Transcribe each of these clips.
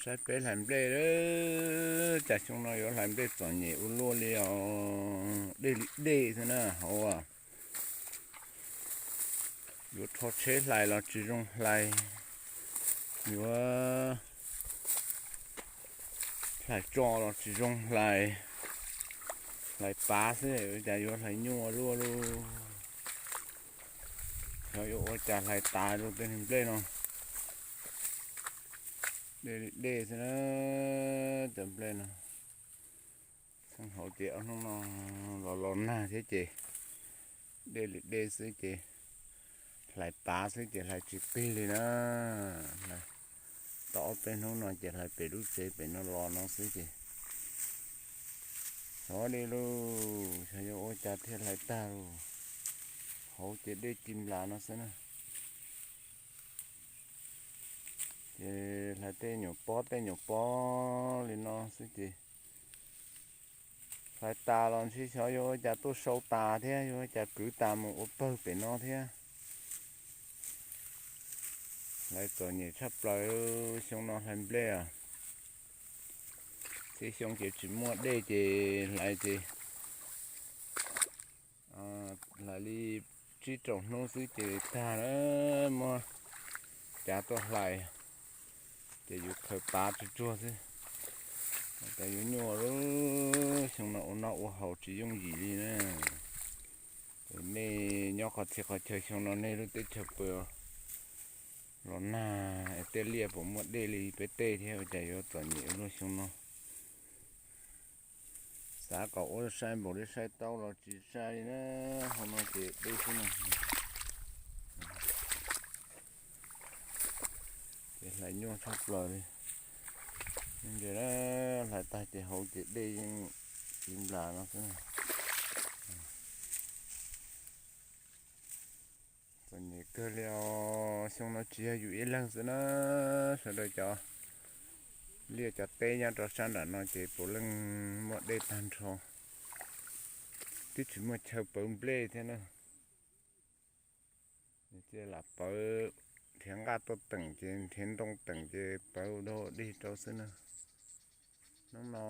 Saib peb hlais nplej lawm, cas xyoo no yuav hlais nplej txom nyem ua luaj li os, dej li dej xwb na hauv. Yuav rho tsheb hlais los tsis zoo hlais, yuav hlais tso los tsis zoo hlais, hlais pav xwb cas yuav hlais nyuaj luaj lauj. Xyov yuav ua cas hlais tas rau tej nplej no. Dej li dej xwb na, cov nplej no. Xeeb hauv ces ob hnub no los los nag thiab ces dej li dej xwb ces hlais pav xwb ces hlais tsis plig li na. Tau ob peb hnub no ces hlais pem lub tsev pem no los no xwb ces xyov li lauj, xyov yuav ua cas thiaj hlais tag lauj. Hauv ces dej ci nplas no xwb na. Ces hlais tej nyuam pob tej nyuam pob li no xwb ces hlais tas los ntshe xyov yuav ua cas tuaj sau tas thiab yuav ua cas kwv tas mus ua pawg pem no thiab. Hlais txom nyem tshaj plaws, xyoo no hlais nplej os. Txhia xyoo ces tsis muaj dej ces hlais ces hlais li tsib rau hnub xwb ces tag na, muab cav tuaj hlais ces yus khaws pav tsuag tsuag xwb. Cas yuav nyuaj lub xyoo no ua noj ua haus tsis yooj yim li na. Es nej nyob qhov txhia qhov chaw xyoo no nej lub teb chaws puas los nag es tej liaj puas muaj dej li peb tej thiab ua cas yuav txom nyem ua luaj xyoo no. Xav kom ua sai npaum li sai tau los tsis sai li na, hauv no ces dej xwb na. Ces hlais nyuaj tshaj plaws li. Ntses na, hlais tag ces hauv ces dej yeej ci nplas no xwb. Txom nyem kawg li os, xyoo no tsis yog yus ib leeg xwb na, sawv daws cov liaj cov teb nyob rau sab nram no ces puav leej muaj dej tag nrho, twb tsis muaj chaw pawv nplej thiab na. Cia lam pawv, nrhiav nqaj tuaj teem ces nrhiav ntoo teem ces pawv ua dog dig rau xwb na. Hnub no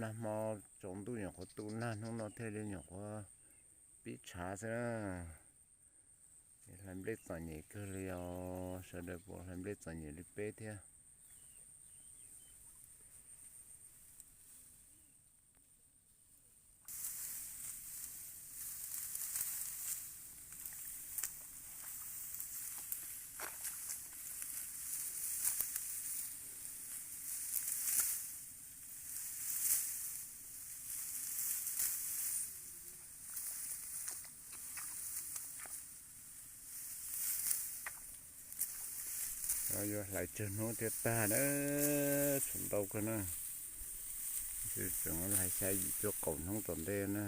nag hmo tsaus ntuj nyuam qhuav tu nag, hnub no thiaj li nyuam qhuav pib tshav xwb na. Es hlais nplej txom nyem kawg li os, sawv daws puas hlais nplej txom nyem li peb thiab? Yuav hlais tsawg hnub thiaj tag na, tshuav ntau kawg na. Tseem hlais xya yim cuaj kaum hnub tom ntej na.